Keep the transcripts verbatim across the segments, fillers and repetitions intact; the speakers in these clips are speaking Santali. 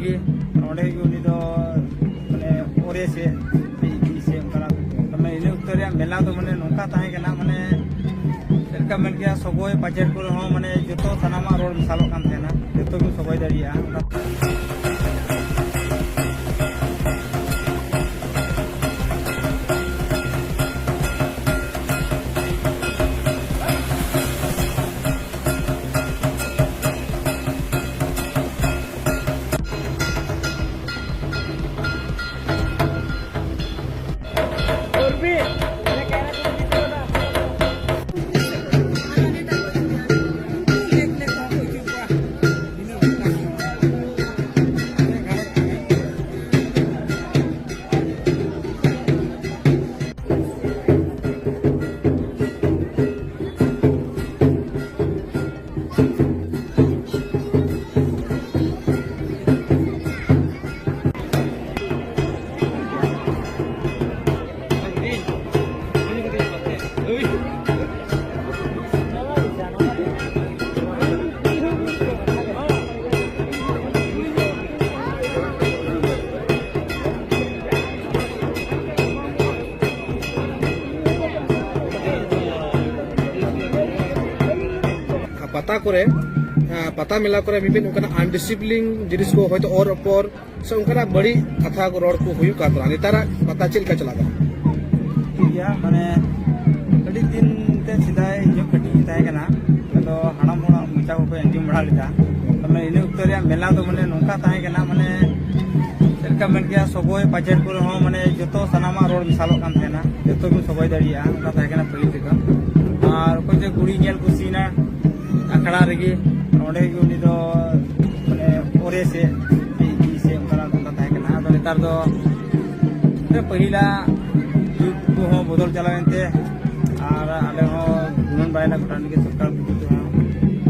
ᱜᱮ ᱚᱸᱰᱮ ᱜᱮ ᱩᱱᱤ ᱫᱚ ᱢᱟᱱᱮ ᱚᱨᱮ ᱥᱮ ᱤᱫᱤ ᱥᱮ ᱚᱱᱠᱟᱱᱟᱜ ᱢᱟᱱᱮ ᱤᱱᱟᱹ ᱚᱠᱛᱚ ᱨᱮᱭᱟᱜ ᱢᱮᱞᱟ ᱫᱚ ᱢᱟᱱᱮ ᱱᱚᱝᱠᱟ ᱛᱟᱦᱮᱸ ᱠᱟᱱᱟ, ᱢᱟᱱᱮ ᱪᱮᱫ ᱞᱮᱠᱟ ᱢᱮᱱ ᱠᱮᱭᱟ, ᱥᱚᱜᱚᱭ ᱯᱟᱪᱮᱨ ᱠᱚᱨᱮ ᱦᱚᱸ ᱢᱟᱱᱮ ᱡᱚᱛᱚ ᱥᱟᱱᱟᱢᱟᱜ ᱨᱚᱲ ᱢᱮᱥᱟᱞᱚᱜ ᱠᱟᱱ ᱛᱟᱦᱮᱱᱟ, ᱡᱚᱛᱚ ᱜᱮᱢ ᱥᱚᱜᱚᱭ ᱫᱟᱲᱮᱭᱟᱜᱼᱟ᱾ ᱯᱟᱛᱟ ᱠᱚᱨᱮ, ᱟᱸ, ᱯᱟᱛᱟ ᱢᱮᱞᱟ ᱠᱚᱨᱮ ᱢᱤᱢᱤᱫ ᱚᱱᱠᱟᱱᱟᱜ ᱟᱱᱰᱤᱥᱤᱯᱞᱤᱱ ᱡᱤᱱᱤᱥ ᱠᱚ ᱦᱚᱭᱛᱳ ᱚᱨ ᱨᱚᱯᱚᱲ ᱥᱮ ᱚᱱᱠᱟᱱᱟᱜ ᱵᱟᱹᱲᱤᱡ ᱠᱟᱛᱷᱟ ᱠᱚ ᱨᱚᱲ ᱠᱚ ᱦᱩᱭᱩᱜ ᱠᱟᱱ ᱛᱟᱦᱮᱱᱟ᱾ ᱱᱮᱛᱟᱨᱟᱜ ᱯᱟᱛᱟ ᱪᱮᱫ ᱞᱮᱠᱟ ᱪᱟᱞᱟᱜ ᱠᱟᱱᱟ? ᱴᱷᱤᱠ ᱜᱮᱭᱟ, ᱢᱟᱱᱮ ᱟᱹᱰᱤ ᱫᱤᱱ ᱛᱮ ᱥᱮᱫᱟᱭ ᱤᱧ ᱦᱚᱸ ᱠᱟᱹᱴᱤᱡ ᱤᱧ ᱛᱟᱦᱮᱸ ᱠᱟᱱᱟ, ᱟᱫᱚ ᱦᱟᱲᱟᱢ ᱦᱚᱲᱟᱜ ᱢᱚᱪᱟ ᱠᱚᱠᱚ ᱟᱸᱡᱚᱢ ᱵᱟᱲᱟ ᱞᱮᱫᱟ᱾ ᱢᱟᱱᱮ ᱤᱱᱟᱹ ᱚᱠᱛᱚ ᱨᱮᱭᱟᱜ ᱢᱮᱞᱟ ᱫᱚ ᱢᱟᱱᱮ ᱱᱚᱝᱠᱟ ᱛᱟᱦᱮᱸ ᱠᱟᱱᱟ, ᱢᱟᱱᱮ ᱪᱮᱫ ᱞᱮᱠᱟ ᱢᱮᱱ ᱠᱮᱭᱟ, ᱥᱚᱜᱚᱭ ᱯᱟᱪᱮᱨ ᱠᱚᱨᱮ ᱦᱚᱸ ᱢᱟᱱᱮ ᱡᱚᱛᱚ ᱥᱟᱱᱟᱢᱟᱜ ᱨᱚᱲ ᱢᱮᱥᱟᱞᱚᱜ ᱠᱟᱱ ᱛᱟᱦᱮᱱᱟ, ᱡᱚᱛᱚ ᱜᱮᱢ ᱥᱚᱜᱚᱭ ᱫᱟᱲᱮᱭᱟᱜᱼᱟ, ᱚᱱᱠᱟ ᱛᱟᱦᱮᱸ ᱠᱟᱱᱟ ᱯᱟᱹᱦᱤᱞ ᱨᱮᱫᱚ᱾ ᱟᱨ ᱚᱠᱚᱭ ᱪᱚ ᱠᱩᱲᱤ ᱧᱮᱞ ᱠᱩᱥᱤᱭᱮᱱᱟ ᱟᱠᱷᱲᱟ ᱨᱮᱜᱮ, ᱚᱸᱰᱮ ᱜᱮ ᱩᱱᱤ ᱫᱚ ᱢᱟᱱᱮ ᱚᱨᱮ ᱥᱮ ᱤᱫᱤ ᱥᱮ ᱚᱱᱠᱟᱱᱟᱜ ᱠᱟᱛᱷᱟ ᱛᱟᱦᱮᱸ ᱠᱟᱱᱟ᱾ ᱟᱫᱚ ᱱᱮᱛᱟᱨ ᱫᱚ ᱯᱟᱹᱦᱤᱞᱟᱜ ᱡᱩᱜᱽ ᱠᱚᱦᱚᱸ ᱵᱚᱫᱚᱞ ᱪᱟᱞᱟᱣᱮᱱ ᱛᱮ ᱟᱨ ᱟᱞᱮ ᱦᱚᱸ ᱜᱩᱱᱟᱹᱱ ᱵᱟᱲᱟᱭᱮᱱᱟ ᱜᱚᱴᱟ ᱜᱮ ᱥᱚᱨᱠᱟᱨ ᱵᱩᱡᱩᱜ ᱛᱮᱦᱚᱸ,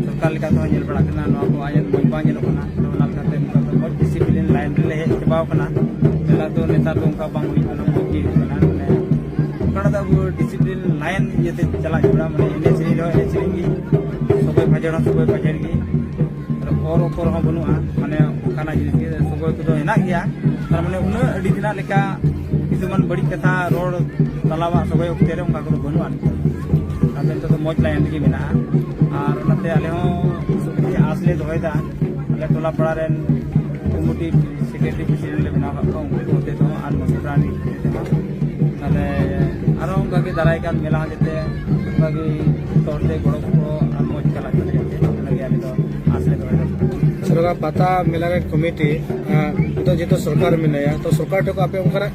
ᱥᱚᱨᱠᱟᱨ ᱞᱮᱠᱟ ᱛᱮᱦᱚᱸ ᱧᱮᱞ ᱵᱟᱲᱟᱜ ᱠᱟᱱᱟ, ᱱᱚᱣᱟ ᱠᱚ ᱟᱭᱤᱱ ᱢᱚᱡᱽ ᱵᱟᱝ ᱧᱮᱞᱚᱜ ᱠᱟᱱᱟ᱾ ᱟᱫᱚ ᱚᱱᱟ ᱞᱮᱠᱟᱛᱮ ᱱᱮᱛᱟᱨ ᱫᱚ ᱢᱚᱡᱽ ᱰᱤᱥᱤᱯᱞᱤᱱ ᱞᱟᱭᱤᱱ ᱨᱮᱞᱮ ᱦᱮᱡ ᱪᱟᱵᱟᱣ ᱠᱟᱱᱟ᱾ ᱢᱮᱞᱟ ᱫᱚ ᱱᱮᱛᱟᱨ ᱫᱚ ᱚᱱᱠᱟ ᱵᱟᱝ ᱦᱩᱭᱩᱜ ᱠᱟᱱᱟ, ᱢᱚᱡᱽ ᱜᱮ ᱦᱩᱭᱩᱜ ᱠᱟᱱᱟ᱾ ᱢᱟᱱᱮ ᱚᱠᱟᱴᱟᱜ ᱫᱚ ᱟᱵᱚ ᱰᱤᱥᱤᱯᱞᱤᱱ ᱞᱟᱭᱤᱱ ᱤᱭᱟᱹᱛᱮ ᱪᱟᱞᱟᱜ ᱡᱟᱹᱨᱩᱲᱟ, ᱢᱟᱱᱮ ᱮᱱᱮᱡ ᱥᱮᱨᱮᱧ ᱨᱮᱦᱚᱸ ᱮᱱᱮᱡ ᱥᱮᱨᱮᱧ ᱜᱮ, ᱥᱚᱜᱚᱭ ᱯᱟᱪᱮᱨ ᱦᱚᱸ ᱥᱚᱜᱚᱭ ᱯᱟᱪᱮᱨ ᱜᱮ᱾ ᱟᱫᱚ ᱚᱨ ᱚᱯᱚᱨ ᱦᱚᱸ ᱵᱟᱹᱱᱩᱜᱼᱟ, ᱢᱟᱱᱮ ᱚᱱᱠᱟᱱᱟᱜ ᱡᱤᱱᱤᱥ ᱜᱮ ᱥᱚᱜᱚᱭ ᱠᱚᱫᱚ ᱦᱮᱱᱟᱜ ᱜᱮᱭᱟ᱾ ᱟᱨ ᱢᱟᱱᱮ ᱩᱱᱟᱹᱜ ᱟᱹᱰᱤ ᱫᱤᱱᱟᱜ ᱞᱮᱠᱟ ᱠᱤᱪᱷᱩᱜᱟᱱ ᱵᱟᱹᱲᱤᱡ ᱠᱟᱛᱷᱟ ᱨᱚᱲ ᱛᱟᱞᱟᱣᱟᱜ ᱥᱚᱜᱚᱭ ᱚᱠᱛᱮ ᱨᱮ ᱚᱱᱠᱟ ᱠᱚᱫᱚ ᱵᱟᱹᱱᱩᱜᱼᱟ ᱱᱤᱛᱚᱜ᱾ ᱟᱫᱚ ᱱᱤᱛᱚᱜ ᱫᱚ ᱢᱚᱡᱽ ᱞᱟᱭᱤᱱ ᱨᱮᱜᱮ ᱢᱮᱱᱟᱜᱼᱟ᱾ ᱟᱨ ᱚᱱᱟᱛᱮ ᱟᱞᱮ ᱦᱚᱸ ᱥᱩᱠᱨᱤ ᱟᱸᱥ ᱞᱮ ᱫᱚᱦᱚᱭᱮᱫᱟ, ᱟᱞᱮ ᱴᱚᱞᱟ ᱯᱟᱲᱟ ᱨᱮᱱ ᱠᱚᱢᱤᱴᱤ ᱥᱮᱠᱨᱮᱴᱟᱨᱤ ᱯᱨᱮᱥᱤᱰᱮᱱᱴ ᱞᱮ ᱵᱮᱱᱟᱣ ᱟᱠᱟᱫ ᱠᱚᱣᱟ, ᱩᱱᱠᱩ ᱦᱚᱛᱮ ᱛᱮᱦᱚᱸ ᱟᱨ ᱢᱟᱹᱡᱷᱤ ᱯᱟᱨᱟᱱᱤᱠ ᱦᱚᱛᱮ ᱛᱮᱦᱚᱸ᱾ ᱛᱟᱦᱞᱮ ᱟᱨᱦᱚᱸ ᱚᱱᱠᱟᱜᱮ ᱫᱟᱨᱟᱭ ᱠᱟᱱ ᱢᱮᱞᱟ ᱦᱚᱸ ᱡᱟᱛᱮ ᱚᱱᱠᱟᱜᱮ ᱡᱚᱛᱚ ᱦᱚᱲ ᱛᱮ ᱜᱚᱲᱚ ᱜᱚᱯᱚᱲᱚ ᱟᱨ ᱢᱚᱡᱽ ᱪᱟᱞᱟᱜ ᱠᱟᱱᱟ, ᱡᱟᱛᱮ ᱚᱱᱟᱜᱮ ᱟᱞᱮ ᱫᱚ ᱟᱸᱥ ᱞᱮ ᱫᱚᱦᱚᱭᱮᱫᱟ᱾ ᱥᱚᱨᱠᱟᱨ ᱯᱟᱛᱟ ᱢᱮᱞᱟ ᱨᱮ ᱠᱚᱢᱤᱴᱤ, ᱟᱸ, ᱱᱤᱛᱚᱜ ᱡᱮᱦᱮᱛᱩ ᱥᱚᱨᱠᱟᱨ ᱢᱮᱱᱟᱭᱟ, ᱛᱚ ᱥᱚᱨᱠᱟᱨ ᱴᱷᱮᱱ ᱠᱷᱚᱱ ᱟᱯᱮ ᱚᱱᱠᱟᱱᱟᱜ,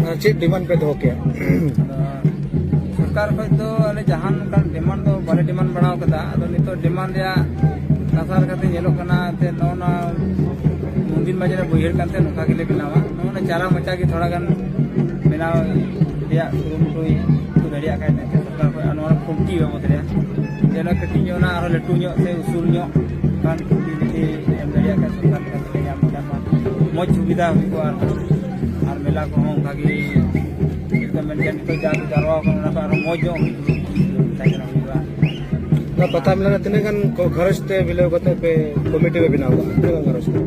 ᱟᱸ, ᱪᱮᱫ ᱰᱤᱢᱟᱱᱰ ᱯᱮ ᱫᱚᱦᱚ ᱠᱮᱭᱟ? ᱟᱫᱚ ᱥᱚᱨᱠᱟᱨ ᱠᱷᱚᱱ ᱫᱚ ᱟᱞᱮ ᱡᱟᱦᱟᱱ ᱚᱱᱠᱟᱱ ᱰᱤᱢᱟᱱᱰ ᱫᱚ ᱵᱟᱞᱮ ᱰᱤᱢᱟᱱᱰ ᱵᱟᱲᱟ ᱟᱠᱟᱫᱟ᱾ ᱟᱫᱚ ᱱᱤᱛᱚᱜ ᱰᱤᱢᱟᱱᱰ ᱨᱮᱭᱟᱜ ᱠᱟᱛᱷᱟ ᱞᱮᱠᱟᱛᱮ ᱧᱮᱞᱚᱜ ᱠᱟᱱᱟ, ᱮᱱᱛᱮᱫ ᱱᱚᱜᱼᱚ ᱱᱚᱣᱟ ᱢᱚᱱᱫᱤᱨ ᱢᱟᱡᱷᱮ ᱨᱮ ᱵᱟᱹᱭᱦᱟᱹᱲ ᱠᱟᱱᱛᱮ ᱱᱚᱝᱠᱟ ᱜᱮᱞᱮ ᱵᱮᱱᱟᱣᱟ᱾ ᱱᱚᱜᱼᱚ ᱱᱚᱣᱟ ᱪᱟᱨᱟ ᱢᱟᱪᱟ ᱜᱮ ᱛᱷᱚᱲᱟ ᱜᱟᱱ ᱵᱮᱱᱟᱣ ᱨᱮᱭᱟᱜ ᱠᱩᱨᱩᱢᱩᱴᱩᱭ ᱠᱚ ᱫᱟᱲᱮᱭᱟᱜ ᱠᱷᱟᱡ ᱱᱟᱭᱠᱮ ᱥᱚᱨᱠᱟᱨ ᱠᱷᱚᱱ, ᱟᱨ ᱱᱚᱣᱟ ᱠᱷᱩᱱᱴᱤ ᱵᱟᱵᱚᱫ ᱨᱮ ᱡᱮᱱᱚ ᱠᱟᱹᱴᱤᱡ ᱧᱚᱜ ᱚᱱᱟ ᱟᱨᱦᱚᱸ ᱞᱟᱹᱴᱩ ᱧᱚᱜ ᱥᱮ ᱩᱥᱩᱞ ᱧᱚᱜ ᱠᱷᱟᱱ ᱠᱷᱩᱱᱴᱤ ᱡᱩᱫᱤ ᱮᱢ ᱫᱟᱲᱮᱭᱟᱜ ᱠᱷᱟᱡ ᱥᱚᱨᱠᱟᱨ ᱞᱮᱠᱟ ᱛᱮᱞᱮ ᱧᱟᱢ ᱞᱮᱠᱷᱟᱱ ᱢᱟ ᱢᱚᱡᱽ ᱥᱩᱵᱤᱫᱷᱟ ᱦᱩᱭ ᱠᱚᱜᱼᱟ᱾ ᱟᱨ ᱢᱮᱞᱟ ᱠᱚᱦᱚᱸ ᱚᱱᱠᱟ ᱜᱮ ᱪᱮᱫ ᱠᱚ ᱢᱮᱱ ᱜᱮᱭᱟ, ᱱᱤᱛᱚᱜ ᱡᱟ ᱠᱚ ᱡᱟᱨᱣᱟ ᱠᱟᱱᱟ ᱚᱱᱟ ᱠᱷᱚᱱ ᱟᱨᱦᱚᱸ ᱢᱚᱡᱽ ᱧᱚᱜ ᱦᱩᱭ ᱠᱚᱜᱼᱟ᱾ ᱚᱱᱟ ᱯᱟᱛᱟ ᱢᱮᱞᱟ ᱨᱮ ᱛᱤᱱᱟᱹᱜ ᱜᱟᱱ ᱠᱚ ᱜᱷᱟᱨᱚᱸᱡᱽ ᱛᱮ ᱢᱤᱞᱟᱹᱣ ᱠᱟᱛᱮ ᱯᱮ ᱠᱚᱢᱤᱴᱤ ᱯᱮ ᱵᱮᱱᱟᱣ ᱠᱟᱜᱼᱟ? ᱛᱤᱱᱟᱹᱜ ᱜᱟᱱ ᱜᱷᱟᱨᱚᱸᱡᱽ ᱛᱮ?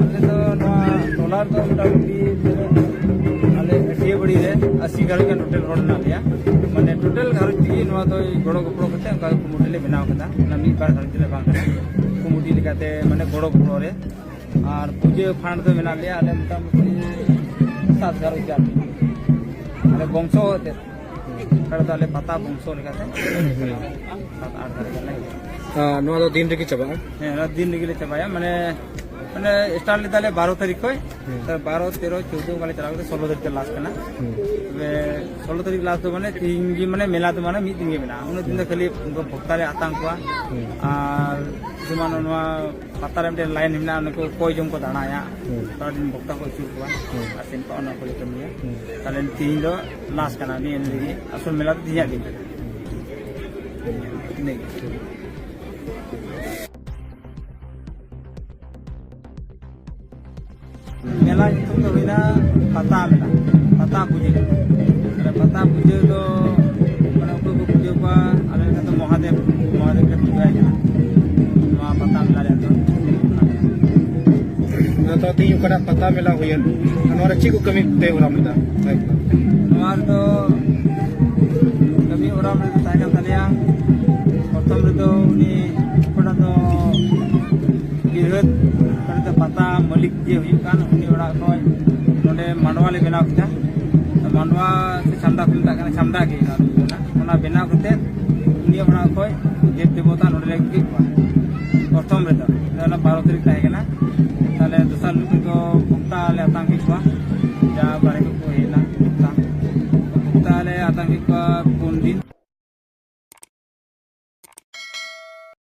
ᱟᱞᱮ ᱫᱚ ᱱᱚᱣᱟ ᱴᱚᱞᱟ ᱨᱮᱫᱚ ᱢᱚᱴᱟᱢᱩᱴᱤ ᱛᱤᱱᱟᱹᱜ, ᱟᱞᱮ ᱦᱟᱹᱴᱭᱟᱹ ᱵᱟᱲᱤ ᱨᱮ ᱟᱥᱤ ᱜᱷᱟᱨᱚᱸᱡᱽ ᱜᱟᱱ ᱴᱳᱴᱟᱞ ᱦᱚᱲ ᱢᱮᱱᱟᱜ ᱞᱮᱭᱟ᱾ ᱢᱟᱱᱮ ᱴᱳᱴᱟᱞ ᱜᱷᱟᱨᱚᱸᱡᱽ ᱛᱮᱜᱮ ᱱᱚᱣᱟ ᱫᱚ ᱜᱚᱲᱚ ᱜᱚᱯᱚᱲᱚ ᱠᱟᱛᱮ ᱚᱱᱠᱟ ᱠᱚᱢᱤᱴᱤ ᱞᱮ ᱵᱮᱱᱟᱣ ᱠᱟᱫᱟ᱾ ᱚᱱᱟ ᱢᱤᱫ ᱵᱟᱨ ᱜᱷᱟᱨᱚᱸᱡᱽ ᱨᱮ ᱵᱟᱝ ᱠᱟᱱᱟ, ᱠᱚᱢᱤᱴᱤ ᱞᱮᱠᱟᱛᱮ ᱢᱟᱱᱮ ᱜᱚᱲᱚ ᱜᱚᱯᱚᱲᱚ ᱨᱮ᱾ ᱟᱨ ᱯᱩᱡᱟᱹ ᱯᱷᱟᱱᱰ ᱫᱚ ᱢᱮᱱᱟᱜ ᱞᱮᱭᱟ ᱟᱞᱮ ᱢᱚᱴᱟᱢᱩᱴᱤ ᱥᱟᱛ ᱜᱷᱟᱨᱚᱸᱡᱽ ᱜᱟᱱ᱾ ᱟᱞᱮ ᱵᱚᱝᱥᱚ ᱛᱮ ᱱᱚᱰᱮ ᱫᱚ ᱟᱞᱮ ᱯᱟᱛᱟ ᱵᱚᱝᱥᱚ ᱞᱮᱠᱟᱛᱮ ᱥᱟᱛ ᱟᱴ ᱜᱷᱟᱨᱚᱸᱡᱽ ᱟᱞᱮ᱾ ᱟᱨ ᱱᱚᱣᱟ ᱫᱚ ᱫᱤᱱ ᱨᱮᱜᱮ ᱪᱟᱵᱟᱜᱼᱟ? ᱦᱮᱸ, ᱚᱱᱟ ᱫᱤᱱ ᱨᱮᱜᱮ ᱞᱮ ᱪᱟᱵᱟᱭᱟ᱾ ᱢᱟᱱᱮ, ᱢᱟᱱᱮ, ᱥᱴᱟᱨᱴ ᱞᱮᱫᱟᱞᱮ ᱵᱟᱨᱚ ᱛᱟᱹᱨᱤᱠᱷ ᱠᱷᱚᱱ᱾ ᱦᱮᱸ᱾ ᱛᱚ ᱵᱟᱨᱚ, ᱛᱮᱨᱚ, ᱪᱳᱫᱽᱫᱳ ᱚᱱᱠᱟ ᱞᱮ ᱪᱟᱞᱟᱣ ᱠᱟᱛᱮ ᱥᱳᱞᱳ ᱛᱟᱹᱨᱤᱠᱷ ᱛᱮ ᱞᱟᱥᱴ ᱠᱟᱱᱟ᱾ ᱦᱮᱸ᱾ ᱛᱚᱵᱮ ᱥᱳᱞᱳ ᱛᱟᱹᱨᱤᱠᱷ ᱞᱟᱥᱴ ᱫᱚ, ᱢᱟᱱᱮ, ᱛᱮᱦᱮᱧ ᱜᱮ, ᱢᱟᱱᱮ, ᱢᱮᱞᱟ ᱫᱚ, ᱢᱟᱱᱮ, ᱢᱤᱫ ᱫᱤᱱ ᱜᱮ ᱢᱮᱱᱟᱜᱼᱟ᱾ ᱩᱱᱟᱹᱜ ᱫᱤᱱ ᱫᱚ ᱠᱷᱟᱹᱞᱤ ᱩᱱᱠᱩ ᱵᱷᱚᱠᱛᱟ ᱞᱮ ᱟᱛᱟᱝ ᱠᱚᱣᱟ᱾ ᱦᱮᱸ᱾ ᱟᱨ ᱡᱮᱢᱚᱱ ᱱᱚᱣᱟ ᱯᱟᱛᱟ ᱨᱮ ᱢᱤᱫᱴᱮᱱ ᱞᱟᱭᱤᱱ ᱢᱮᱱᱟᱜᱼᱟ, ᱚᱱᱟ ᱠᱚ ᱠᱚᱭ ᱡᱚᱝ ᱠᱚ ᱫᱟᱬᱟᱭᱟ᱾ ᱦᱮᱸ᱾ ᱥᱟᱨᱟᱫᱤᱱ ᱵᱷᱚᱠᱛᱟ ᱠᱚ ᱟᱹᱪᱩᱨ ᱠᱚᱣᱟ᱾ ᱦᱮᱸ᱾ ᱟᱨ ᱥᱮᱱ ᱠᱚ ᱚᱱᱟ ᱠᱚ ᱡᱚᱛᱚ ᱱᱤᱭᱟᱹ᱾ ᱦᱮᱸ᱾ ᱛᱟᱦᱞᱮ ᱛᱮᱦᱮᱧ ᱫᱚ ᱞᱟᱥᱴ ᱠᱟᱱᱟ, ᱱᱤᱭᱟᱹ ᱞᱟᱹᱜᱤᱫ ᱟᱥᱚᱞ ᱢᱮᱞᱟ ᱫᱚ ᱛᱮᱦᱮᱧᱟᱜ ᱫᱤᱱ ᱠᱟᱱᱟ᱾ ᱤᱱᱟᱹᱜᱮ᱾ ᱢᱮᱞᱟ ᱧᱩᱛᱩᱢ ᱫᱚ ᱦᱩᱭᱱᱟ ᱯᱟᱛᱟ ᱢᱮᱞᱟ, ᱯᱟᱛᱟ ᱯᱩᱡᱟᱹ᱾ ᱢᱟᱱᱮ ᱯᱟᱛᱟ ᱯᱩᱡᱟᱹ ᱫᱚ, ᱢᱟᱱᱮ, ᱚᱠᱚᱭ ᱠᱚ ᱯᱩᱡᱟᱹ ᱠᱚᱣᱟ, ᱟᱞᱮ ᱞᱮᱠᱟ ᱫᱚ ᱢᱚᱦᱟᱫᱮᱵ, ᱢᱚᱦᱟᱫᱮᱵ ᱞᱮ ᱯᱩᱡᱟᱹᱣᱟᱭ ᱠᱟᱱᱟ ᱱᱚᱣᱟ ᱯᱟᱛᱟ ᱢᱮᱞᱟ ᱨᱮᱭᱟᱜ ᱫᱚ᱾ ᱛᱚ, ᱛᱮᱦᱮᱧ ᱚᱠᱟᱴᱟᱜ ᱯᱟᱛᱟ ᱢᱮᱞᱟ ᱦᱩᱭᱮᱱ, ᱱᱚᱣᱟ ᱨᱮ ᱪᱮᱫ ᱠᱚ ᱠᱟᱹᱢᱤ ᱯᱮ ᱦᱚᱨᱟᱢ ᱞᱮᱫᱟ? ᱱᱚᱣᱟ ᱨᱮᱫᱚ ᱠᱟᱹᱢᱤ ᱦᱚᱨᱟ ᱨᱮᱫᱚ ᱛᱟᱦᱮᱸ ᱠᱟᱱ ᱛᱟᱞᱮᱭᱟ, ᱯᱨᱚᱛᱷᱚᱢ ᱨᱮᱫᱚ ᱩᱱᱤ ᱚᱠᱟᱴᱟᱜ ᱫᱚ ᱜᱤᱨᱦᱟᱹ ᱚᱠᱟᱴᱟᱜ ᱫᱚ ᱯᱟᱛᱟ ᱢᱟᱹᱞᱤᱠ ᱡᱮ ᱦᱩᱭᱩᱜ ᱠᱟᱱ, ᱩᱱᱤ ᱚᱲᱟᱜ ᱠᱷᱚᱱ ᱱᱚᱰᱮ ᱢᱟᱰᱣᱟ ᱞᱮ ᱵᱮᱱᱟᱣ ᱠᱮᱫᱟ᱾ ᱢᱟᱰᱣᱟ ᱥᱮ ᱪᱷᱟᱢᱰᱟ ᱠᱚ ᱢᱮᱛᱟᱜ ᱠᱟᱱᱟ, ᱪᱷᱟᱢᱰᱟ ᱜᱮ ᱚᱱᱟ ᱫᱚ ᱠᱟᱱᱟ᱾ ᱚᱱᱟ ᱵᱮᱱᱟᱣ ᱠᱟᱛᱮ ᱩᱱᱤᱭᱟᱜ ᱚᱲᱟᱜ ᱠᱷᱚᱱ ᱫᱮᱵ ᱫᱮᱵᱚᱛᱟ ᱱᱚᱰᱮ ᱞᱮ ᱟᱹᱜᱩ ᱠᱮᱫ ᱠᱚᱣᱟ᱾ ᱯᱨᱚᱛᱷᱚᱢ ᱨᱮᱫᱚ ᱚᱱᱟ ᱵᱟᱨᱚ ᱛᱟᱹᱨᱤᱠᱷ ᱛᱟᱦᱮᱸ ᱠᱟᱱᱟ᱾ ᱛᱟᱦᱞᱮ ᱫᱚᱥᱟᱨ ᱦᱤᱞᱳᱜ ᱫᱚ ᱵᱷᱚᱠᱛᱟ ᱞᱮ ᱟᱛᱟᱝ ᱠᱮᱫ ᱠᱚᱣᱟ᱾